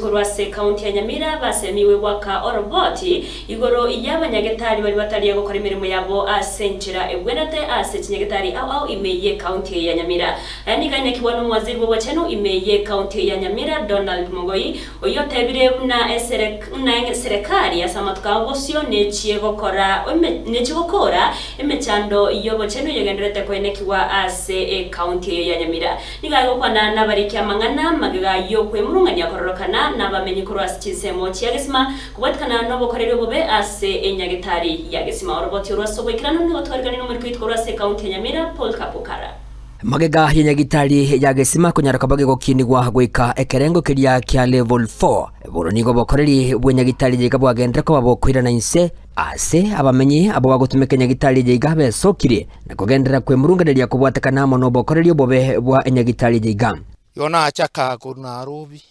Korwa ase ekaunti ya Nyamira basemiwe goaka oroboti igoro y'abanyagetari baria batari gokora emeremo yabo ase enchera egwenerete ase chinyagetari ao ao ime y'ekaunti eye ya Nyamira. Aya nigo ainekigwa nomowaziri bw'obochenu ime y'ekaunti eye ya Nyamira Donald Mogoi oyio otebire buna buna eserekari ase amatuko ao bosio nechie gokora nechie gokora emechando y'obochenu eyegendererete koenekigwa ase ekaunti eye ya Nyamira. Nigo agokwana nabariki amang'ana magega y'okwemurungania kororokana nabamenyi korwa ase chinsemo chia gesima, kobwatikana nobokoreri obobe ase enyagetari ya gesima. Oroboti orwo ase oboikeranu nigo twariganire nomoriki oito korwa ase ekaunti ya Nyamira, Paul Kapukara. Magega y'enyagitari ya gesima konyara koba gegokinigwa goika ekerengo keria kia level 4, bono nigo obokoreri bw'enyagitari eye iga bwagenderera koba bokoirana inse. Ase abamenyi abwo bagotumeka enyagitari eye iga besokire na kogenderera kwemurunganeria kobwatekana amo nobokoreri obobe bwa enyagitari eye iga. Igo nachaka korwa Nairobi,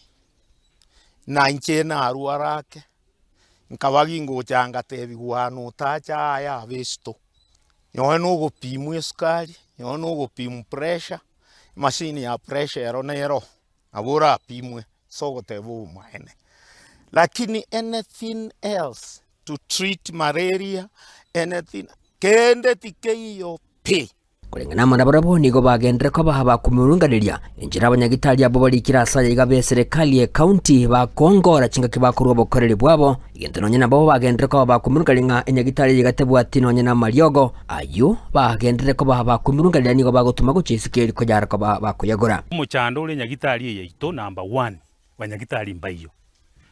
na inche narwara ake, nkaba gingocha ngatebigwa aa notacha aya abesto, nonye na ogopimwa esukari, nonye na ogopimwa pressure, emachine ya pressure ero nero, nabo orapimwe ase ogoteba obomaene. Lakini anything else to treat malaria, anything, kende tikeiyo pi. Koreng'ana amo nabarabwo nigo bagenderere koba abakomurunganeria enchera abanyagitari abwo barikire ase ayaiga b'eserekari y'ecounty bakoongora chingaki bakorua obokoreri bwabo, egento nonye nabo bagenderere koba abakomurunganeria ng'a enyagitari eye iga tebwati nonye namariogo ayio bagenderere koba abakomurunganeria nigo bagotoma gochia isiko eri konyara koba bakoyagora. Omochando ore nyagitari eye yaito number one, banyagitari mbaiyo,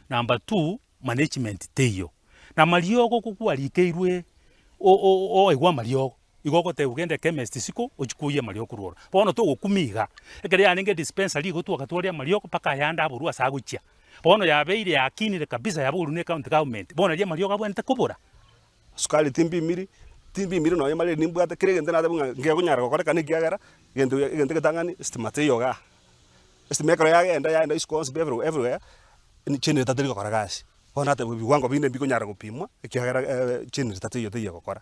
number two, management teiyo, na mariogo kogwarikeirwe oigwe amariogo, igo ogotebiwa genda echemist isiko ochie koyia amariogo korwa ororo. Bono togokumia iga, ekero yarenge edispensary igo twagatwaria amariogo mpaka ayande aborwe ase agochia. Bono yabeire yakinire kabisa yaborwa na ecounty government, bono riria amariogo abwenerete kobora. Sukari timbimiri, timbimiri nonye malaria nimbwate, kera egento nateba ng'a nkegonyara gokorekana ekiagera, egento egento egetang'ani estima teiyo igaa. Estima ekero yagenda yaenda isiko onsi pi every everywhere, generator teri gokora gasi. Bono nateba ebiwango binde mbikonyara gopimwa, ekiagera generator teiyo teiyo egokora.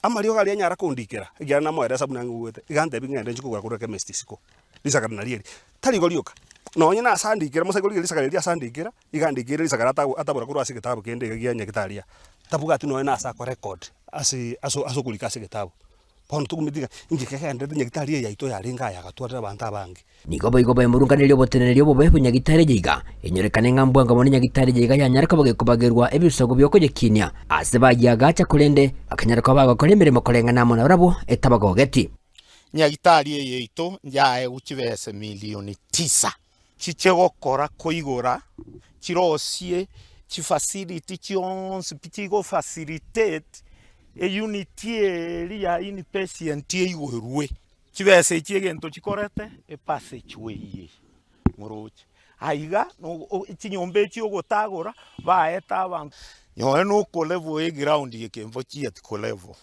Amariogo aria anyara kondikera, ekiagera namoeresa buna ng'igwete, iga antebi ng'ende nchie kogora korwa echemist isiko, risakara nario eri. Tari igo rioka, nonye na ase andikera mosai korigereria risakara erio ase andikera, iga andikere risakara ata atabora korwa ase egetabu kende iga gia nyagetari aa, tabwati nonye na ase akorecord ase ase ase okorika ase egetabu. Bono tokumeti ng'a inki kegenderete nyagetari eye yaito yarenge aya agatwarera abanto abange. Nigo boigo baemurunganerie oboteneneri obobe bwa nyagitari eye iga, enyorekane ng'a mbwango mono nyagitari eye iga yanyare koba gekobagerwa ebisaku bi'okoyekinia, ase bayiagacha korende bakanyara koba bagokora emeremo koreng'ana amo nabarabwo etabagogeti. Nyagitari eye yaito yaegwe chibesa milioni tisa chiche gokora koigora chirosie chifacility chionsi pi chigo facilitate eunit eria ya inpatient eigorwe. Chibesa echi egento chikorete epassage way eye moroche. Aiga chinyomba echi ogotagora baete abanto nonye na okolevel eground eke mbochieti kolevel.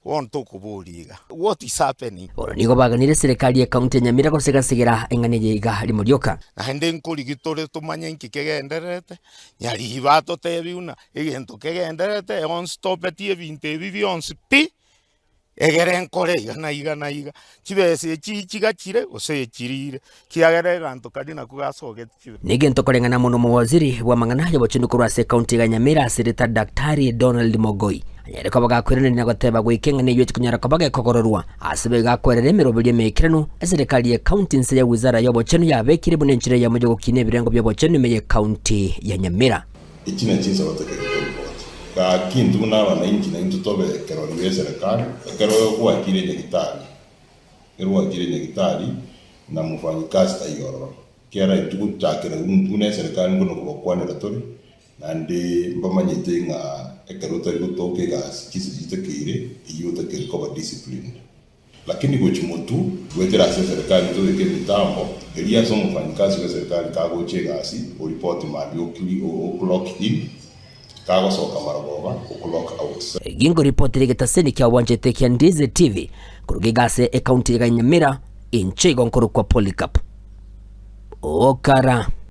Bono tokoboria iga, What is happening? Bono nigo baganire eserekari y'ecounty ya Nyamira gosegasegera eng'ana eye iga rimo rioka. Naende nkorigia tore tomanye inki kegendererete, nyariiba atotebi buna egento kegendererete igo nstopeti ebinto ebi bionsi pi, egere nkore iga na iga na iga. Chibesa echi chigachire gose echirire, kiagera eganto karia nakwo gasogeti chibesa. Negento koreng'ana amo nomowaziri bw'amang'ana y'obochenu korwa ase ecounty ya Nyamira ase erieta Daktari Donald Mogoi anyare koba gakoiraneria na goteba goika eng'ana eyio etikonyara koba gekogororwa ase bo egakwerera emeroberio emeikeranu eserekari y'ecounty inse ya wizara y'obochenu yabekire buna enchera eyemo y'ogokina ebirengo bi'obochenu ime y'ecounty ya Nyamira. Echi nachio inse gotekeria koripoti. Gaki intwe buna abanainchi naintwe tobe ekerori g'eserekari ekero gwachire nyagitari, ekero gwachire nyagitari na mofanyikazi taiyo ororo. Ekiagera intwe gochakera intwe buna eserekari nkono kobakwanera tore, naende mbamanyete ng'a ekero otari gotoka egasi chinse chitakeire, eyio otakeire koba disciplined. Lakini gochia motwe goetera ase eserekari tobeke emitambo eria ase omofanyikazi bw'eserekari kagocha egasi oripoti mambia o clock in, kagosoka marogoba o clock out. Gingo ripoti ri'egetaseni kia obwanchete kia Ndizi TV koruga iga ase ecounty ya Nyamira, inche igo nkorokwa Polycarp Okara.